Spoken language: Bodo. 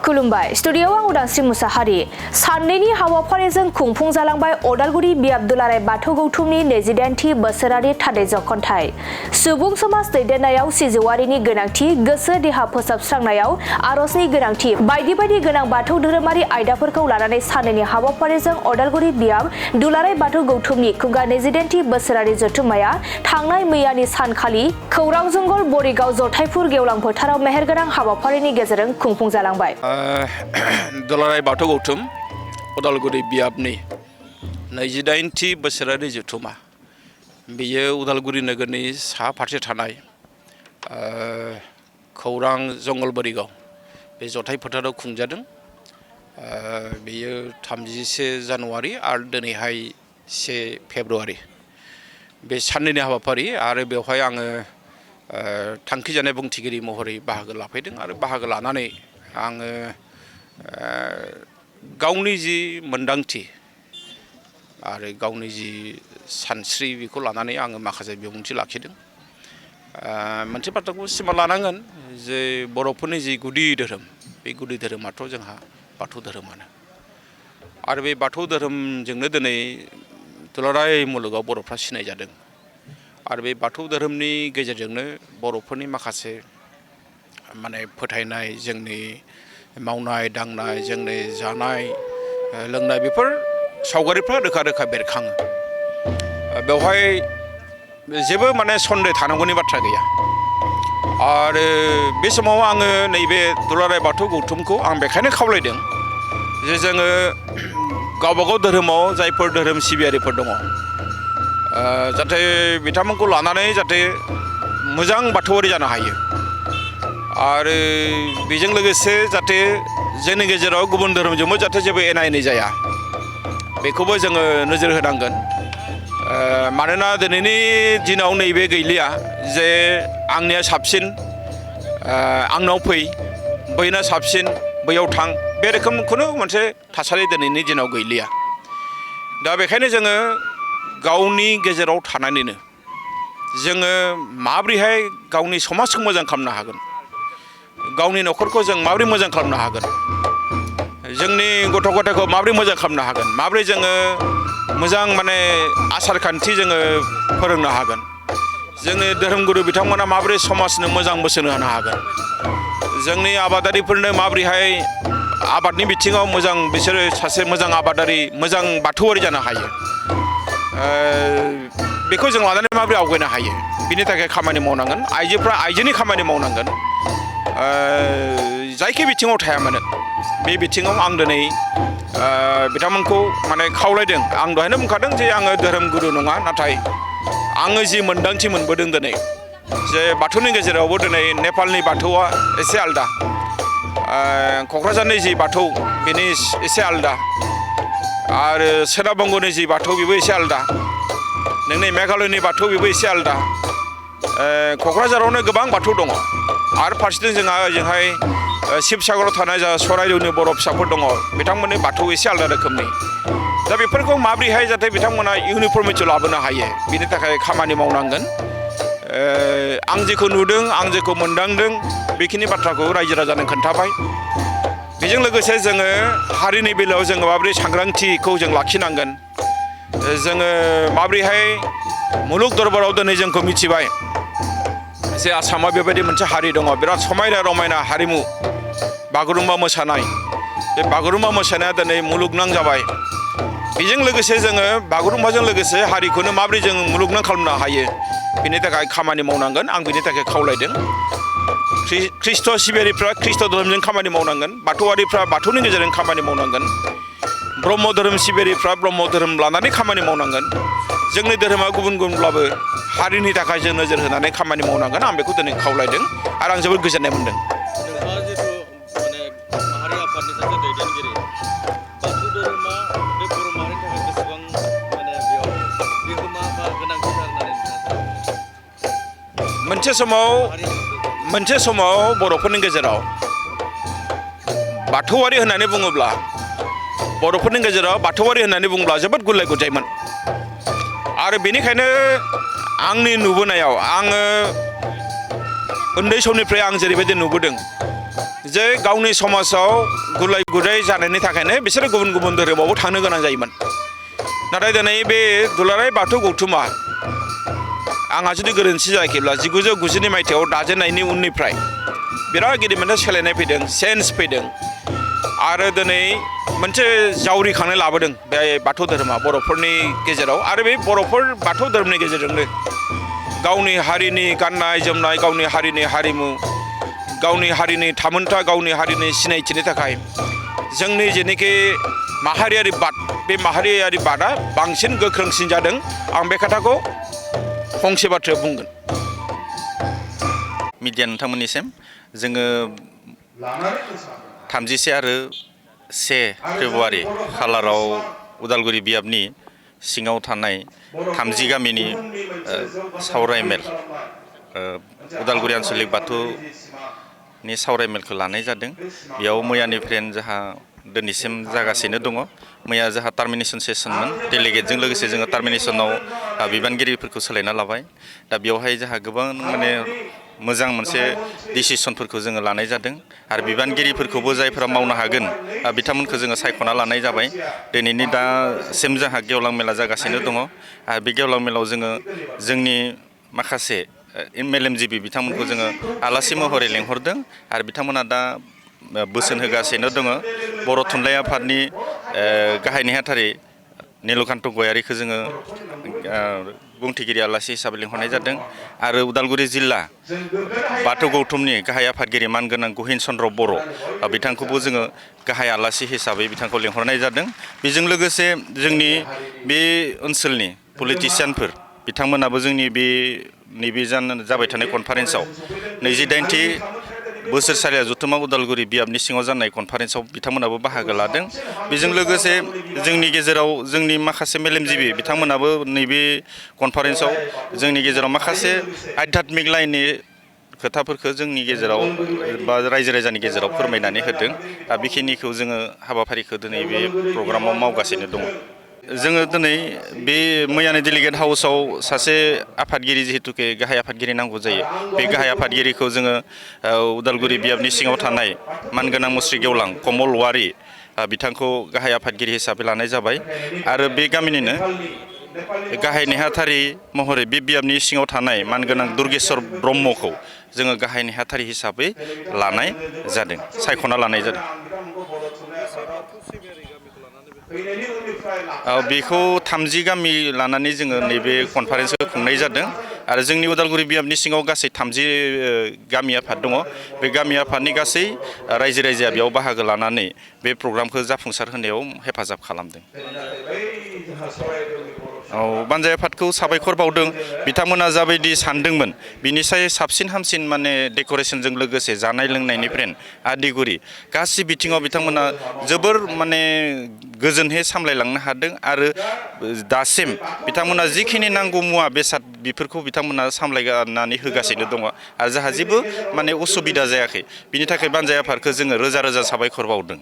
खुलुमबाय स्टुडियोआव आं उदांस्रि मुसाहारि साननैनि हाबाफारिजों खुंफुं जालांबाय अदालगुरि बियाब दुलाराय बाथौ गौथुमनि 28थि बोसोरारि थादै जखनथाइ सुबुं समाज दैदेननायाव सिजौआरिनि गोनांथि गोसो देहा फोसाबस्रांनायाव आरजनि गोनांथि बायदि बायदि गोनां बाथौ धोरोमारि आयदाफोरखौ लानानै साननैनि हाबाफारिजों अदालगुरि बियाब दुलाराय बाथौ गौथुमनि खुंगा 28थि बोसोरारि जथुम्माया थांनाय मैयानि सानखालि खौरां जंगल बरिगाव जथायफुर गेवलां फोथाराव मेहेरगोनां हाबाफारिनि गेजेरजों खुंफुं जालांबाय। दुलाराय बाथौ गौथुम उदालगुरि बियाबनि 28थि बोसोरारि जथुम्मा बेयो उदालगुरि नोगोरनि सा फारसे थानाय खौरां जंगल बरिगाव बे जथाय फोथाराव खुंजादों। बेयो 31 जानुवारि आरो दिनैहाय 1 फेब्रुवारि बे साननैनि हाबाफारि आरो बेवहाय आङो थांखि जानाय बुंथिगिरि महरै बाहागो लाफैदों आरो बाहागो लानानै आङो गावनि जि मोन्दांथि आरो गावनि जि सानस्रि बेखौ लानानै आङो माखासे बिबुंथि लाखिदों। मोनसे बाथ्राखौ सिमा लानांगोन जे बर'फोरनि जि गुदि धोरोम बे गुदि धोरोमाथ' जोंहा बाथौ धोरोमानो आरो बे बाथौ धोरोमजोंनो दिनै दुलाराय मुलुगाव बर'फ्रा सिनाय जादों आरो बे बाथौ धोरोमनि गेजेरजोंनो बर'फोरनि माखासे माने फोथायनाय जोंनि मावनाय दांनाय जोंनि जानाय लोंनाय बेफोर सावगारिफ्रा रोखा रोखा बेरखाङो। बेवहाय जेबो माने सन्देह थानांगौनि बाथ्रा गैया आरो बे समाव आङो नैबे दुलाराय बाथौ गौथुमखौ आं बेखायनो खावलायदों जे जोङो गावबागाव धोरोमाव जायफोर धोरोम सिबियारिफोर दङ जाहाथे बिथांमोनखौ लानानै जाहाथे मोजां बाथौआरि जानो हायो आरो बेजों लोगोसे जाहाथे जोंनि गेजेराव गुबुन धोरोमजोंबो जाहाथे जेबो एना एनि जाया बेखौबो जोङो नोजोर होनांगोन। मानोना दिनैनि दिनाव नैबे गैलिया जे आंनिया साबसिन आंनाव फै बैना साबसिन बैयाव थां बे रोखोमखौनो मोनसे थासारि दिनैनि दिनाव गैलिया। दा बेखायनो जोङो गावनि गेजेराव थानानैनो जोङो माब्रैहाय गावनि समाजखौ मोजां खालामनो हागोन गावनि न'खरखौ जों माबोरै मोजां खालामनो हागोन जोंनि गथ' गथायखौ माबोरै मोजां खालामनो हागोन माबोरै जोङो मोजां माने आसार खान्थि जोङो फोरोंनो हागोन जोंनि धोरोमगुरु बिथांमोना माबोरै समाजनो मोजां बोसोन होनो हागोन जोंनि आबादारिफोरनो माबोरैहाय आबादनि बिथिङाव मोजां बिसोरो सासे मोजां आबादारि मोजां बाथौआरि जानो हायो बेखौ जों लानानै माबोरै आवगायनो हायो बिनि थाखाय खामानि मावनांगोन। आइजोफ्रा आइजोनि खामानि मावनांगोन जायखि बिथिङाव थाया मानो बे बिथिङाव आं दिनै बिथांमोनखौ माने खावलायदों। आं दहायनो बुंखादों जे आङो धोरोम गुरु नङा नाथाय आङो जि मोन्दांथि मोनबोदों दिनै जे बाथौनि गेजेरावबो दिनै नेपालनि बाथौआ एसे आलदा क'क्राझारनि जि बाथौ बेनि एसे आलदा आरो सोनाब बंग'नि जि बाथौ बेबो एसे आलदा नोंनि मेघालयनि बाथौ बेबो एसे आलदा क'क्राझारावनो गोबां बाथौ दङ आरो फारसेथिं जोंहा ओजोंहाय शिबसागराव थानाय जा सराइदेउनि बर' फिसाफोर दङ बिथांमोननि बाथौ एसे आलदा रोखोमनि। दा बेफोरखौ माबोरैहाय जाहाथे बिथांमोना इउनिफर्मिटि लाबोनो हायो बिनि थाखाय खामानि मावनांगोन। आं जेखौ नुदों आं जेखौ मोनदांदों बेखिनि बाथ्राखौ रायजो राजानो खोन्थाबाय। बेजों लोगोसे जोङो हारिनि बेलायाव जोङो माबोरै सांग्रांथिखौ जों लाखिनांगोन जोङो माबोरैहाय मुलुग दरबाराव दिनै जोंखौ मिथिबाय जे आसामाव बेबायदि मोनसे हारि दङ बिराद समायना रमायना हारिमु बागुरुम्बा मोसानाय बे बागुरुम्बा मोसानाया दिनै मुलुगनां जाबाय। बेजों लोगोसे जोङो बागुरुम्बाजों लोगोसे हारिखौनो माबोरै जों मुलुगनां खालामनो हायो बिनि थाखाय खामानि मावनांगोन। आं बिनि थाखाय खावलायदों। ख्रिस्ट' सिबियारिफ्रा ख्रिस्ट' धोरोमजों खामानि मावनांगोन बाथौआरिफ्रा बाथौनि गेजेरजों खामानि मावनांगोन ब्रह्म धोरोम सिबियारिफ्रा ब्रह्म धोरोम लानानै खामानि मावनांगोन। जोंनि धोरोमा गुबुन गुबुनब्लाबो हारिनि थाखाय जों नोजोर होनानै खामानि मावनांगोन। आं बेखौ दिनै खावलायदों आरो आं जोबोद गोजोननाय मोनदों। नोंथाङा जिथु माने माहारि आफादनि सासे दैदेनगिरि बाथौ धोरोमा बे बर' माहारिनि थाखाय बेसेबां माने बेयाव बिहोमा बा गोनांथिथार होननानै नोंथाङा मोनसे समाव बर'फोरनि गेजेराव बाथौआरि होननानै बुङोब्ला बर'फोरनि गेजेराव बाथौआरि होननानै बुङोब्ला जोबोद गुलाय गुजायमोन आरो बेनिखायनो आंनि नुबोनायाव आङो उन्दै समनिफ्राय आं जेरैबायदि नुबोदों जे गावनि समाजाव गुलाय गुजाय जानायनि थाखायनो बिसोरो गुबुन गुबुन धोरोमावबो थांनो गोनां जायोमोन नाथाय दिनै बे दुलाराय बाथौ गौथुमा आंहा जुदि गोरोन्थि जायाखैब्ला 1990 मायथाइयाव दाजेननायनि उननिफ्राय बिराद गिदिर मोनसे सोलायनाय फैदों चेन्ज फैदों आरो दिनै मोनसे जावरिखांनाय लाबोदों बे बाथौ धोरोमा बर'फोरनि गेजेराव आरो बे बर'फोर बाथौ धोरोमनि गेजेरजोंनो गावनि हारिनि गाननाय जोमनाय गावनि हारिनि हारिमु गावनि हारिनि थामोनथा गावनि हारिनि सिनायथिनि थाखाय जोंनि जेनोखि माहारियारि बाद बे माहारियारि बादा बांसिन गोख्रोंसिन जादों आं बे खोथाखौ फंसे बाथ्रायाव बुंगोन मिडिया नोंथांमोननिसिम जोङो 31 आरो 1 फेब्रुवारि खालाराव उदालगुरि बियाबनि सिङाव थानाय 30 गामिनि सावरायमेल उदालगुरि आन्चलिक बाथौनि सावरायमेलखौ लानाय जादों बेयाव मैयानिफ्रायनो जोंहा दिनैसिम जागासिनो दङ मैया जोंहा टार्मिनेशन सेसनमोन डेलिगेटजों लोगोसे जोङो टार्मिनेशनाव बिबानगिरिफोरखौ सोलायना लाबाय दा बेवहाय जोंहा गोबां माने मोजां मोनसे डिसिसनफोरखौ जोङो लानाय जादों आरो बिबानगिरिफोरखौबो जायफोरा मावनो हागोन बिथांमोनखौ जोङो सायख'ना लानाय जाबाय दिनैनि दासिम जोंहा गेवलां मेला जागासिनो दङ आरो बे गेवलां मेलाव जोङो जोंनि माखासे मेलेमजिबि बिथांमोनखौ जोङो आलासि महरै लेंहरदों आरो बिथांमोना दा बोसोन होगासिनो दङ बर' थुनलाइ आफादनि गाहाय नेहाथारि नीलकान्त गयारिखौ जोङो बुंथिगिरि आलासि हिसाबै लिंहरनाय जादों आरो उदालगुरि जिल्ला बाथौ गौथुमनि गाहाय आफादगिरि मानगोनां गहिन चन्द्र बर' बिथांखौबो जोङो गाहाय आलासि हिसाबै बिथांखौ लिंहरनाय जादों बेजों लोगोसे जोंनि बे ओनसोलनि पलिटिसियानफोर बिथांमोनाबो जोंनि बे नैबे जाबाय थानाय कनफारेन्सआव 28थि बोसोरसालिया जथुम्मा उदालगुरि बियाबनि सिङाव जानाय कनफारेन्सआव बिथांमोनाबो बाहागो लादों बेजों लोगोसे जोंनि गेजेराव जोंनि माखासे मेलेमजिबि बिथांमोनाबो नैबे कनफारेन्सआव जोंनि गेजेराव माखासे आध्यात्मिक लाइननि खोथाफोरखौ जोंनि गेजेराव बा रायजो राजानि गेजेराव फोरमायनानै होदों दा बेखिनिखौ जोङो हाबाफारिखौ दिनै बे प्रग्रामाव मावगासिनो दङ जोङो दिनै बे मैयानि डेलिगेट हाउसाव सासे आफादगिरि जिहेतुके गाहाय आफादगिरि नांगौ जायो बे गाहाय आफादगिरिखौ जोङो उदालगुरि बियाबनि सिङाव थानाय मानगोनां मुस्रि गेवलां कमल वारि बिथांखौ गाहाय आफादगिरि हिसाबै लानाय जाबाय आरो बे गामिनिनो गाहाय नेहाथारि महरै बे बियाबनि सिङाव थानाय मानगोनां दुर्गेश्वर ब्रह्मखौ जोङो गाहाय नेहाथारि हिसाबै लानाय जादों सायख'ना लानाय जादों बेखौ 30 गामि लानानै जोङो नैबे कनफारेन्सखौ खुंनाय जादों आरो जोंनि उदालगुरि बियाबनि सिङाव गासै 30 गामि आफाद दङ बे गामि आफादनि गासै रायजो राजाया बेयाव बाहागो लानानै बे प्रग्रामखौ जाफुंसार होनायाव हेफाजाब खालामदों बानजाय आफादखौ साबायखर बावदों बिथांमोना जाबायदि सानदोंमोन बिनिसाय साबसिन हामसिन माने डेक'रेशनजों लोगोसे जानाय लोंनायनिफ्राय आदिगुरि गासै बिथिङाव बिथांमोना जोबोर माने गोजोनहै सामलायलांनो हादों आरो दासिम बिथांमोना जिखिनि नांगौ मुवा बेसाद बेफोरखौ बिथांमोना सामलायनानै होगासिनो दङ आरो जोंहा जेबो माने उसुबिदा जायाखै बिनि थाखाय बानजाय आफादखौ जोङो रोजा रोजा साबायखर बावदों